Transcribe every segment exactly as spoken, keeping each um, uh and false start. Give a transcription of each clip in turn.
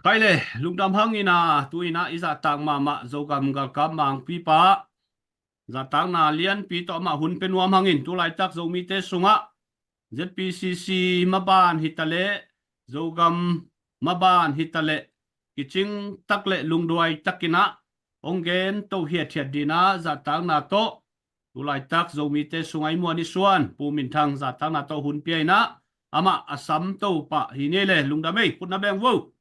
Khaile, lungdam hangin a, tu-in a i zahtak mahmah Zogam galkap mangpipa zahtakna lianpi tawh amah hun pia nuam hangin, tu laitak Zomite sungah Z P C C maban hitaleh, Zogam maban hitaleh, kicing tak le lungduai takin a hong gen to hiathiat ding a zahtakna tawh, tu laitak Zomite sungah i muan i suan Pu Min Thang zahtakna tawh hun pia in a, amah a sam to pah hi ni le. Lungdam ei, khut na beng vo.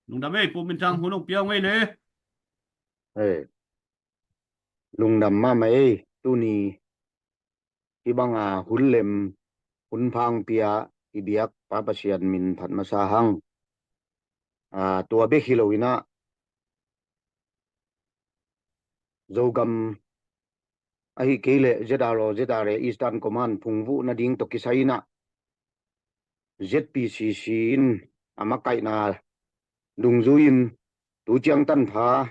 Lungdam ei, Pu Min Thang, hun hong pia ung ei le. Ei, lungdam mahmah ei, tuni hih banga hun lem, hun pha hong pia i biak Pa Pasian min phat masa hang. A, tua bek hi lo in a, Zogam ahih kei leh Z R O, Z R A, Eastern Command phungvuh nading tawh kisai in a, Z P C C in a makaihna dungzui in tu ciang tanpha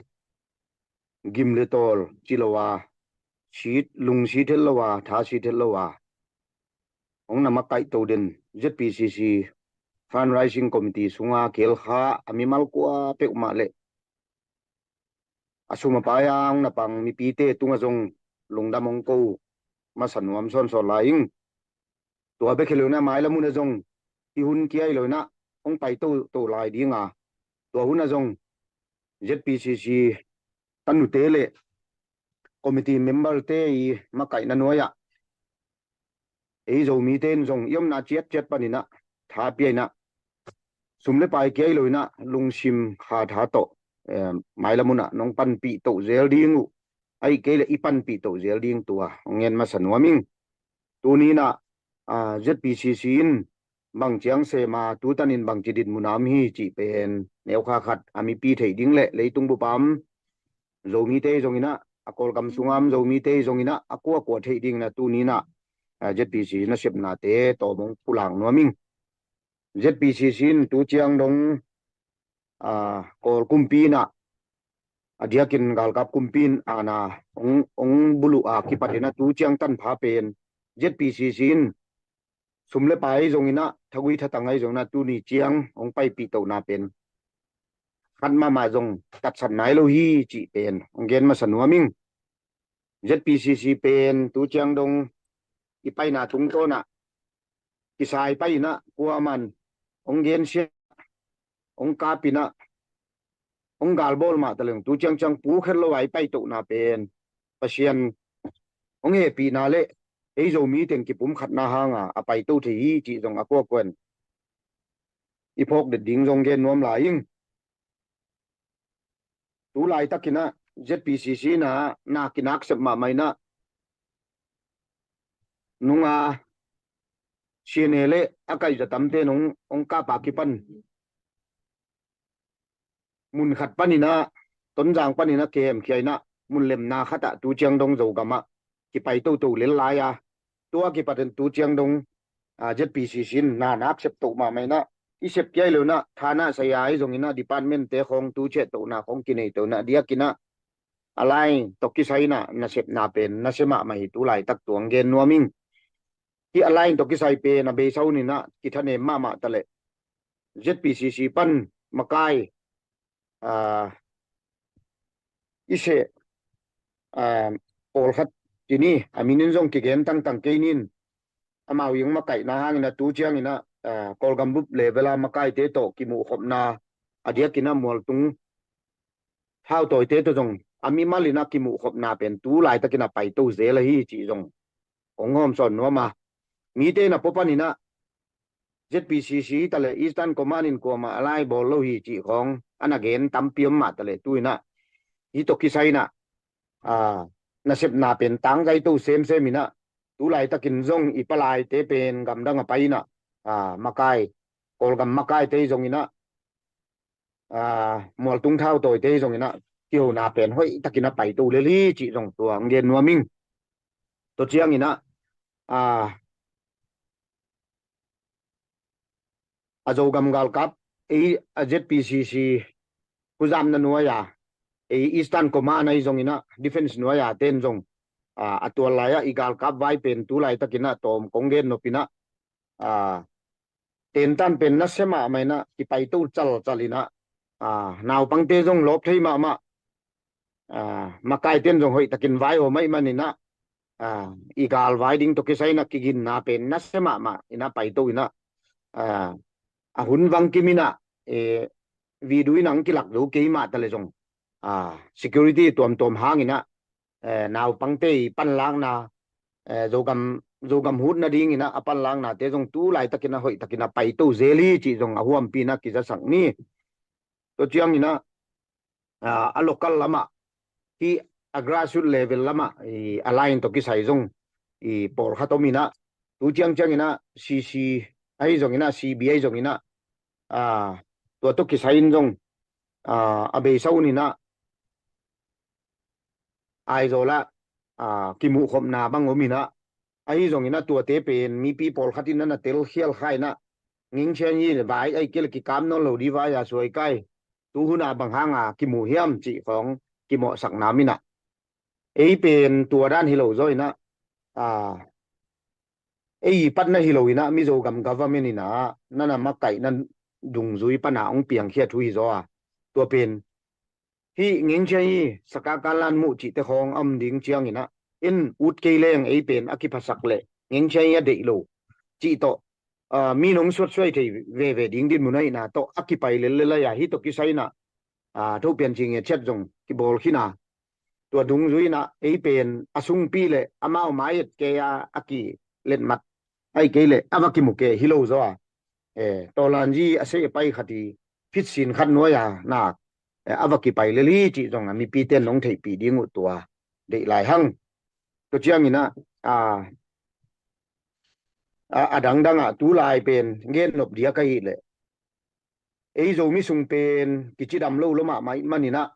gim le tawl ci lo a, sit, lungsit het lo a, thasit het lo a, hong na makaih to den Z P C C Fundraising Committee sunga khelkha a mimal kua peuhmah le a sum a pai a hong na pang mipite tungah zong lungdam hong ko masa nuam sawnsawn lai ing. Tua bek hi lo in a, mailam hun ah zong hih hun kia hi lo in a hong pai toto lai ding a, tua hun ah zong Z P C C tanute le committee member-te i makaihna nuai-ah ei Zomite in zong i omna ciatciat panin a tha pia in a, sum le pai kia hi lo in a lungsim kha tha tawh, eh, mailam hun ah nong panpih to zel ding uh, ahih kei leh i panpih to zel ding tua hong ngen masa nuam ing. Tuni in a, ah, Z P C C in bang ciang sem a, tu tanin bangci dinmun a om hi cih pen neukha khat a mipi theih ding le leitung bup a om Zomite zong in a, a Kawlgam sunga om Zomite zong in a, a kuakua theih ding in a tuni in a, ah, Z P C C nasepnate tawm hong pulak nuam ing. Z P C C in tu ciang dong, ah, Kawl kumpi in a, a diakin galkap kumpi in a na hong, hong buluh a kipat in a tu ciang tanpha pen Z P C C in sum le pai zong in a, thagui thatang ahi zong in a, tuni ciang hong paipih tohna pen khat mahmah zong tatsat nai lo hi cih pen hong gen masa nuam ing. Z P C C pen tu ciang dong i paina tungtawn ah kisai pai in a, kuaman hong gensia, hong kap in a, hong galbawl mah taleng tu ciangciang pukhet lo a i paitohna pen Pasian hong hehpihna le ei Zomi teng kipumkhatna hanga a paito thei hi cih zong a kuakuan i phawk det ding zong gen nuam lai ing. Tu laitakin a Z P C C in a na kinaksep mahmah in a, nunga C N A le a kaihza tamte nong hong kap a kipan mun khat panin a, Tonzang panin a kihemkhia in a, mun lemna khat ah tu ciang dong Zogam ah kipai toto lel lai a, tua kipat in tu ciang dong, ah, Z P C C in na naksep to mahmah in a, i sep kia hi lo in a, thana saya ahi zong in a, department-te khawng tu ciah tohna khawng kinei to in a, diakin a, a line tawh kisai in a nasepna pen nasia mahmah hi tu laitak tua hong gen nuam ing. Hih a line tawh kisai pen a beisa hun in a kithanem mahmah taleh Z P C C pan makai, ah, i seh, ah, pawlkhat ci ni, a min in zong kigen tangtang kei ning, amau i hong makaihna hangin a tu ciangin a, ah, Kawlgam bup level a makaite tawh kimuhkhopna, a diakin a mualtung thautawite tawh zong a mimal in a kimuhkhopna pen tu laitakin a paito zel ahi cih zong hong hawmsawn nuam a, mite in a pua panin a Z P C C hi taleh Eastern Command in kuamah a lai bawl lo hi cih khawng a na gen tampi om mah taleh tu in a, hih tawh kisai in a, ah, nasepna pen tangzai to semsem in a, tu laitakin zong i palaite pen gamdang a pai in a, ah, makai, Kawlgam makaite zong in a, ah, mualtung thautawite zong in a kihona pen hoih takin a paito lel hi cih zong tua hong gen nuam ing. Tua ciangin a, ah, a Zogam galkap, ei a Z P C C kuzamna nuai a, ei Eastern Command ahi zong in a, defense nuai a ten zong, ah, a tual lai a i galkap vai pen tu laitakin a tawm kong gen nop in a, ah, tentan pen nasia mahmah in a kipaito calcal in a, a, naupangte zong lawp thei mahmah, a, makaite'n zong hoih takin vai om ahih manin ah, a, i galvai ding tawh kisai in ah kiginna pen nasia mahmah in ah paito in ah, a, a hun vang kim in ah, e, video in ah hong kilak zo kei mah ta leh zong, a, security tuamtuam hang in ah, e, naupangte i panlakna, e, Zogam, Zogam hut nading in ah a panlaknate zong tu laitakin ah hoih takin ah paito zel hi cih zong a huampi in ah kizasak ni. Tua ciangin ah, a, a local lamah, hih a grassroot level lamah, i, a line tawh kisai zong, i, pawlkhat om in ah, tu ciangciang in ah, C C ahi zongin ah, C B ahi zongin ah, a, tua tawh kisai in zong, a, a beisa hun in ah, Aizawl ah, a, kimuhkhopna bang om in ah, ahi zongin ah tuate pen mipi pawlkhat in ah na telkhial kha in ah, Ngeng Chiang Yi vai ahih kei leh kikam nawn lo ding vai a suai kai, tu hun ah bang hang a kimu hiam cih khawng kimawhsakna om in ah, ei pen tua dan hi lo zaw in ah, a, ei i patna hi lo in ah Mizo gam government in ah na na makaihna dungzui pan a hong piangkhia thu hi zaw a, tua pen hih Ngeng Chiang Yi, Saka Kanlan Muh cihte khawng a om ding ciangin ah, en ut kei leng ei pen a kiphasak leh Ngeng Chiang Yi a deih lo cih tawh, a, mi in hong suatsuai thei veve ding dinmun ahihna tawh a kipai lel lel a, hih tawh kisai in ah, a, Thopian Cing Nge Chiat zong kibawl khin a, tua dungzui in ah ei pen a sungpi leh amau mai et kei a, a kiletmat ahih kei leh a va kimu kei hi lo zaw a, e, tawlanzi a sei a pai khat i phitsin khat nuai a nak, e, a va kipai lel hi cih zong a mipite'n hong theihpih ding uh tua deih lai hang. Tua ciangin ah, a, a, a dangdang ah tu lai pen gen nop diak ahih leh, ei Zomi sung pen kicidam lo lua mahmah ahih manin ah,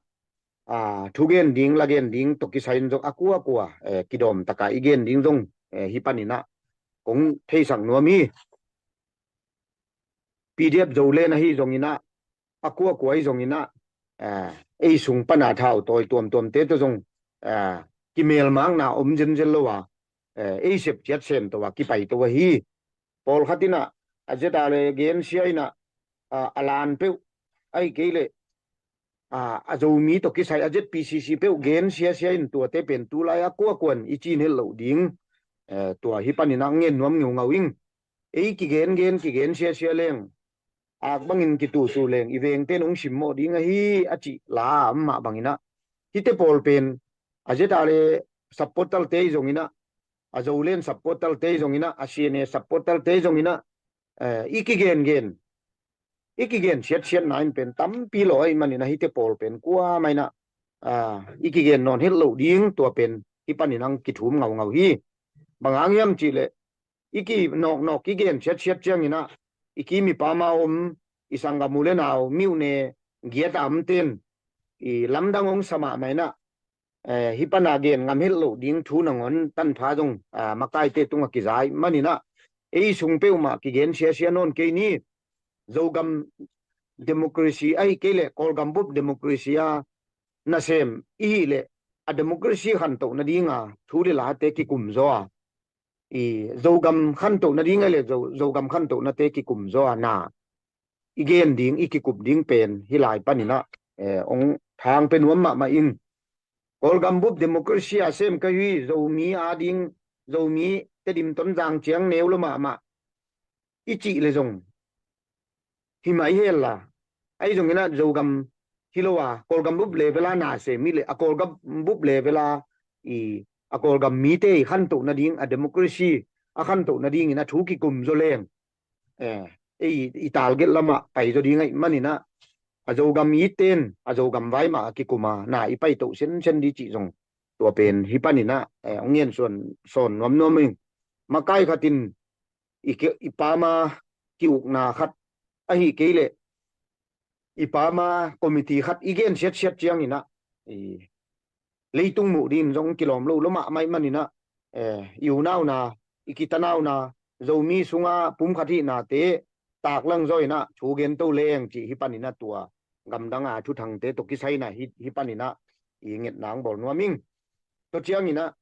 a, thugen ding, lagen ding tawh kisai in zong a kuakua, e, kidawm tak a i gen ding zong, e, hih panin ah kong theisak nuam hi. P D F Zoland ahi zongin ah, a kuakua ahi zongin ah, a, ei sung pan a thautawi tuamtuamte tawh zong, a, kimelmakna om zenzen lo a, a, ei sep ciat sem to a kipai to ahi. Pawlkhat in ah, a Z R A gensia in ah, a, a lan peuh ahih kei leh, a, a Zomi tawh kisai a Z P C C peuh gensia sia in tuate pen tu lai a kuakua in i cih het loh ding, e, tua hih panin ah ngen nuam ngeungau ing. Ei kigengen, kigensia sia leng, ak bangin kitusu leng i vengte'n hong simmawh ding ahi a cih la a om mah bangin ah, hihte pawl pen a Z R A supporterte ahi zongin ah, a Zoland supporterte ahi zongin ah, a C N A supporterte ahi zongin ah, e, i kigengen, i kigen siatsiatna in pen tampi lawh ahih manin ah hihte pawl pen kuamah in ah, a, i kigen nawn het loh ding tua pen hih panin ah kithum ngaungau hi. Bang hang hiam cih leh, i kinawknawk i gen siatsiat ciangin ah, i kim i pam a om, i sanggam u le nau, mi uh ne giat a omte'n, i lamdang hong sa mahmah in ah, e, hih pan a gen ngam het loh ding thu nangawn tanpha zong, a, makaite tung a kiza ahih manin ah, ei sung peuhmah kigen siasia nawn kei ni. Zogam democracy ahih kei leh Kawlgam bup democracy a nasem i hih leh, a democracy khantoh nading a thu le late kikum zaw a, i Zogam khantoh nading ahih leh Zo, Zogam khantoh nate kikum zaw a, na i gen ding, i kikup ding pen hih lai panin ah, e, hong thang pia nuam mahmah ing. Kawlgam bup democracy a sem ka hi, Zomi a ding, Zomi Tedim, Tonzang ciang neu lua mahmah i cih leh zong hi mah i hel a, ahi zongin ah Zogam hi lo a, Kawlgam bup level a na sem i leh, a Kawlgam bup level a, i, a Kawlgam mite i khantoh nading, a democracy a khantoh nadingin a thu kikum zaw leng, e, ei i target lamah pai zaw ding ahih manin ah, a Zogam itte'n a Zogam vai mah a kikum a, na i paitoh sensen ding cih zong tua pen hih panin ah, e, hong ngen sawn, sawn nuamnuam ing. Makai khat in i ki, i pam a ki-ukna khat ahih kei leh, i pam a committee khat i gen siatsiat ciangin ah, i leitung muh dingin zong kilawm lo lua mahmah ahih manin ah, e, i unauna, i kitanauna, Zomi sung a pumkhat hihnate taklang zaw in ah thu gen to leng cih hih panin ah tua gamdang a thuthangte tawh kisai in ah hih, hih panin ah i ngetna hong bawl nuam ing. Tua ciangin ah,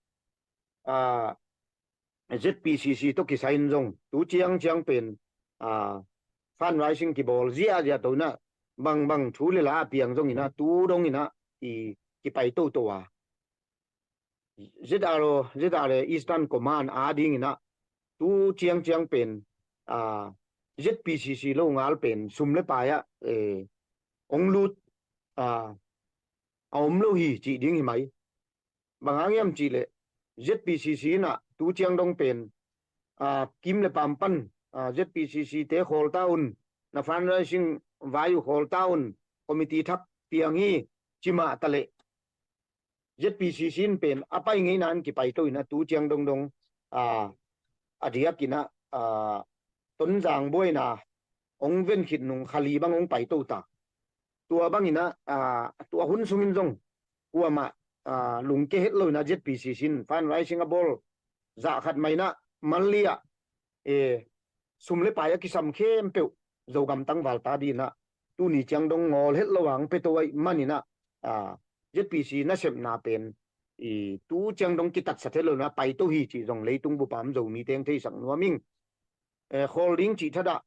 a, Z P C C tawh kisai in zong tu ciangciang pen, a, fundraising kibawl ziahziah to in ah, bangbang thu le la a piang zong inah tu dong inah i kipai toto a, Z R O, Z R A Eastern Command a ding inah tu ciangciang pen, a, Z P C C lo ngal pen sum le pai ah, eh, ong lut, a, a om lo hi cih ding hi mai. Bang hang hiam cih leh Z P C C inah tu ciang dong pen, a, kim le pam pan, a, Z P C C te khawl ta un, na fundraising vai uh khawl ta un, committee thak piang hi, ci mah ta leh Z P C C in pen a pai ngeina in kipai to inah tu ciang dongdong, a, a diak inah, a, Tonzang buaina ong ven khit nung khali bang ong pai to ta. Tua bang inah, a, tua hun sungin zong kuamah, a, lungke het lo inah Z P C C in fundraising a bawl zah khat mah inah Manli ah, e, sum le pai a kisam khempeuh Zogam tangval ta ding inah tuni ciang dong ngawl het lo a ong pia to ahih man inah, a, Z P C nasepna pen i tu ciang dong kitatsat het lo inah pai to hi cih zong leitung bup a om Zomi teng theisak nuam ing. Eh, khawl ding cih thadah,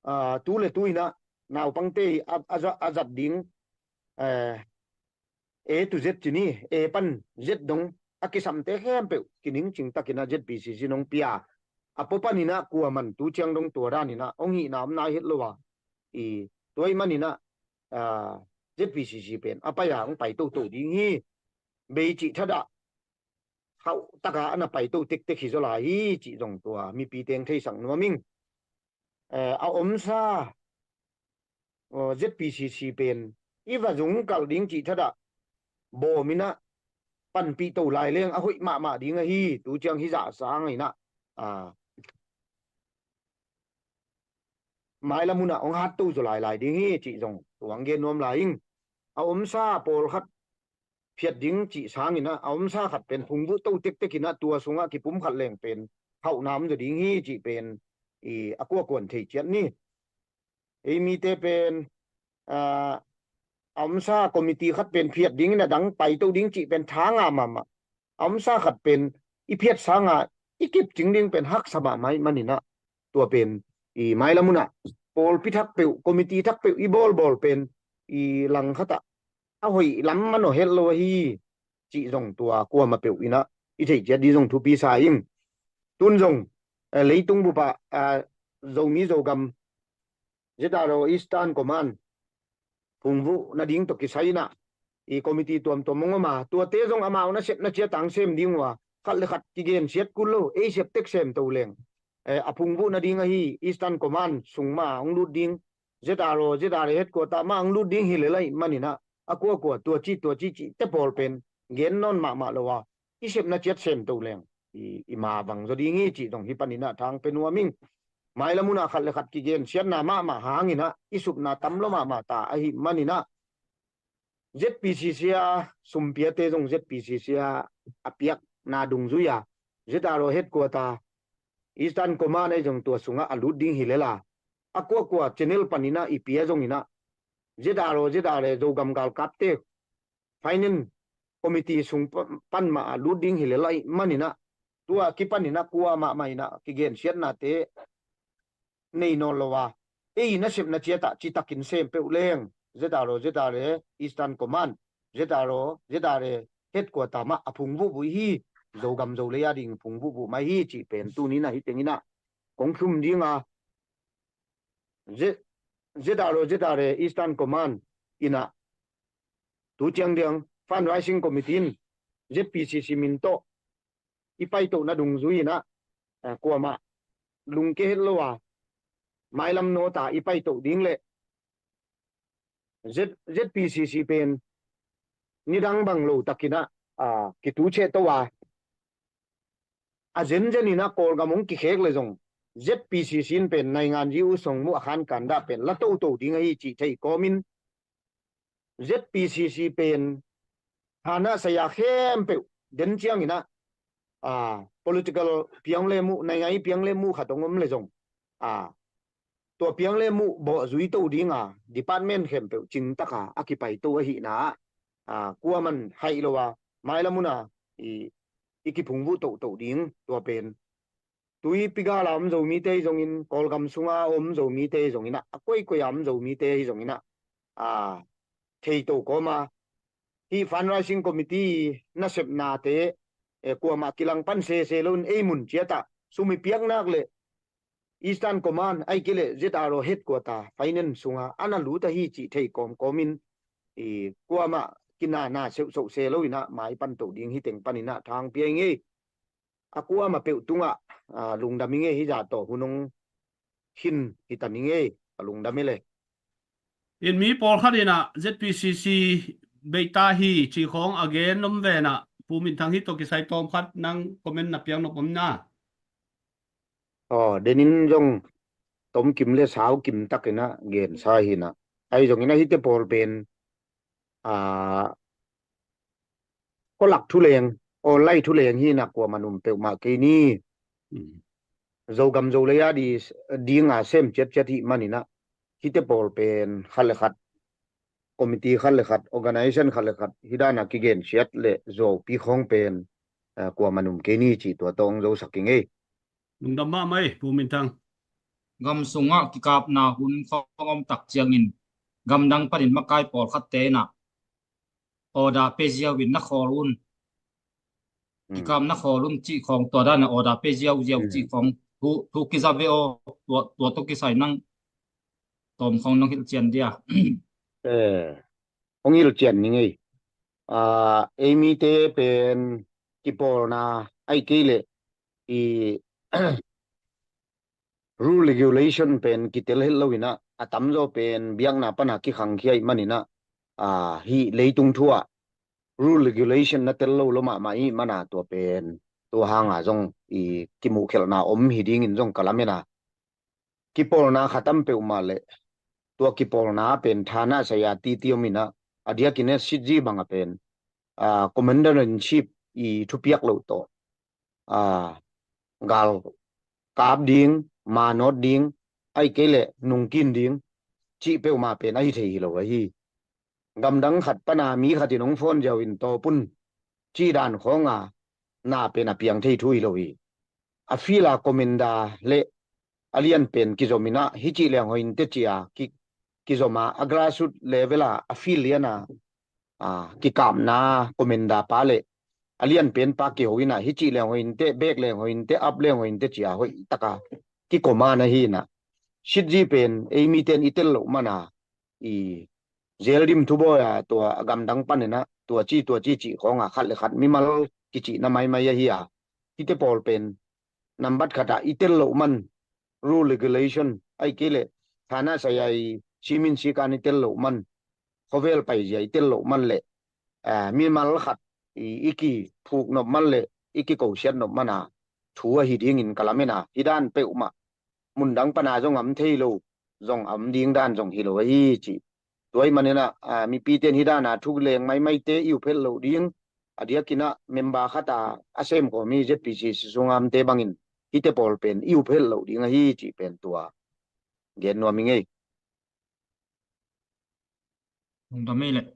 a, tu le tu inah naupangte i a, a, za- a zat ding, eh, A to Z ci ni, A pan Z dong a kisamte khempeuh kiningcing tak inah Z P C C in ong pia. A pua pan inah kuaman tu ciang dong tua dan inah ong hihna om nai het lo a, i tua ahih man inah, a, Z P C C pen a pai a ong pai toto ding hi. Bei cih thadah hauh taka a na pai to tektek hi zaw lai hi cih zong tua mipi teng theisak nuam ing. Eh, a omsa, oh, Z P C C pen i va zung kalh ding cih thadah bawm inah panpih to lai leng a hoih mahmah ding ahi, tu ciang hi zah sang inah, a, mailam hunah ong hat to zaw lailai ding hi cih zong tua ong gen nuam lai ing. A omsa pawlkhat phiat ding cih sang inah a omsa khat pen phungvuh to tektek inah tua sungah kipum khat leng pen hauhna om zaw ding hi cih pen i a kuakuan thei ciat ni. Ei mite pen, a, a omsa committee khat pen phiat ding inah dang pai to ding cih pen tha ngah mahmah. A omsa khat pen i phiat sanga i kipcing ding pen haksa mahmah ahih man inah tua pen i mailam hunah pawlpi thak peuh, committee thak peuh i bawlbawl pen i langkhat ah a hoih lam manawh het lo ahi cih zong tua kuamah peuh inah i theih ciat ding zong thupi sa ing. Tun zong, eh, leitung bup ah, ah, Zomi Zogam Z R O Eastern Command phungvuh nading tawh kisai inah i committee tuamtuam ong om a, tuate zong amau nasepna ciat a ong sem ding uh a, khat le khat kigensiat kul lo, ei sep tek sem to leng, eh, a phungvuh nading ahi Eastern Command sung mah a ong lut ding, Z R O, Z R A headquarter mah a ong lut ding hi lel ahih man inah a kuakua tua ci tua ci cihte pawl pen gen nawn mahmah lo a, i sepna ciat sem to leng i, i ma vang zaw ding hi cih zong hih pan inah thang pia nuam ing. Mailam hunah khat le khat kigensiatna mahmah hang inah i supna tam lo mahmah ta ahih man inah Z P C C a sumpiate zong Z P C C a a piakna dungzui a, Z R O headquarter, Eastern Command ahi zong tua sungah a lut ding hi lel a, a kuakua channel pan inah i pia zong inah Z R O, Z R A Zogam galkapte finance committee sung pa- pan mah a lut ding hi lel ahih man inah tua kipan inah kuamah mah inah kigensiatnate nei nawn lo a, ei nasepna ciat ah citakin sem peuh leng Z R O, Z R A Eastern Command, Z R O, Z R A headquarter mah a phungvuh vuh hi, Zogam Zolei a ding phungvuh vuh mai hi cih pen tuni inah hih teng inah kong thlum ding a, Z- Z R O, Z R A Eastern Command inah tu ciang dong fundraising committee in Z P C C min tawh i paitohna dungzui inah, eh, kuamah lungke het lo a, mailam nawt a i paitoh ding le Z- Z P C C pen nidang bang lo tak inah, ah, kituciah to a, a zenzen inah Kawlgam ong kikhek le zong Z P C C in pen naingan ji u song mu a khankan dah pen la toto ding ahi cih thei kawmin Z P C C pen hana saya khempeuh den ciang inah, ah, political piang le muh, naingai piang le muh khat ong om le zong, ah, tua piang le muh bawh zui to ding a department khempeuh cingtak a a kipai to ahihna ah, ah, kuaman haih lo a mailam hunah i, i kiphungvuh toto ding tua pen tuipi gal a om Zomite hi zongin, Kawlgam sunga om Zomite hi zongin ah, a koikoi a om Zomite hi zongin ah, a, theito kawma hih fundraising committee nasepnate, eh, kuamah kilangpan sese loin ei mun ciatah sum i piaknak le Eastern Command, ahih kei leh Z R O headquarter finance sunga a na lut ahi cih thei kawmkawmin, i, kuamah kinana seuhsoh se loinah mai pantoh ding hi teng paninah thang pia i ngei. A kuamah peuh tungah, a, lungdam i ngei, hi zah tawh hun hong hin hi ta ni ngei, a lungdam i le. In mi pawlkhat inah Z P C C beita hi cih khawng a gen om venah Pu Min Thang hi tawh kisai tawmkhat nang comment na piak nop om na. Aw, denin zong tomkim le saukim takinah gensa hinah. Ahi zongin a hite pawl pen, a, khualak thuleng, online thuleng hinah kuamah num peuhmah kei ni. Mm. Zogam Zolei a di, dinga sem ciatciat hih maninah hite pawl pen khat le khat, committee khat le khat, organization khat le khat, hi dana kigensiat le zuaupi khawng pen, eh, kuamah num kei ni cih tua tawh hong zosak i ngei. Lungdam mahmah ei, Pu Min Thang. Gam sungah kikapna hun khawng om tak ciangin gamdang panin makai pawlkhatte inah order pe ziau in na khawl un. Hmm. Kikap na khawl un cih khawng tua dana order pe ziauziau cih khawng thu, thu kiza ve aw, tua, tua tawh kisai nang tawm khawng nang hilhcian dia. Eh, hong hilhcian ni ngei. Ah, ei mite pen kipawlna ahih kei leh i rule regulation pen kitel het loinah a tamzaw pen biakna pana kikhangkhia ih maninah, a, hih leitung thu-ah rule regulation na tel lo lo mahmah ih mana tua pen tua hanga zong i kimuhkhelhna om hi dingin zong ka lamena. Kipawlna khatam peuhmah le tua kipawlna pen thana saya titi om inah a diakin a sitzi banga pen, a, commander in chief i thupiak loh tawh, a, gal kap ding, manawt ding, ahih kei leh nungkin ding cih peuhmah pen ahi thei hi lo ahi. Gamdang khat pana mi khatin hong phone ziau in tawpun cih dan khawnga na pen a piang thei thu hi lo hi. A field a commander le a lianpen kizom inah hih cih leng hoih inteh cia ki, kizoma a grassroot level a a field liana, a, kikapna commander pa le a lianpen pa kiho inah hih cih leng hoih inteh, back leng hoih inteh, up leng hoih inteh cia hoih taka kikoma na hi inah. Sitzi pen ei miten i tel loh mana i zeldim thubawi a tua a gamdang paninah tua ci tua ci cih khawnga khat le khat mimal kicihna maimai ahi a. Hite pawl pen nambat khatah i tel loh man rule regulation ahih kei leh thana saya i simin sikan i tel loh man, khovel paizia i tel loh man le, a, mimal khat i, i kiphuk nop man le i kikosiat nop mana thu ahi dingin ka lamena. Hih dan peuhmah mundang pana zong am thei lo, zong am ding dan zong hi lo ahi cih. Tua ih maninah, a, mipiten hih dana thuk leng maimaite i uphelh loh ding, a diakinah member khata a semkhawm i Z P C C sunga amte bangin hite pawl pen i uphelh loh ding ahi cih pen tua gen nuam i ngei. Lungdam ei leh.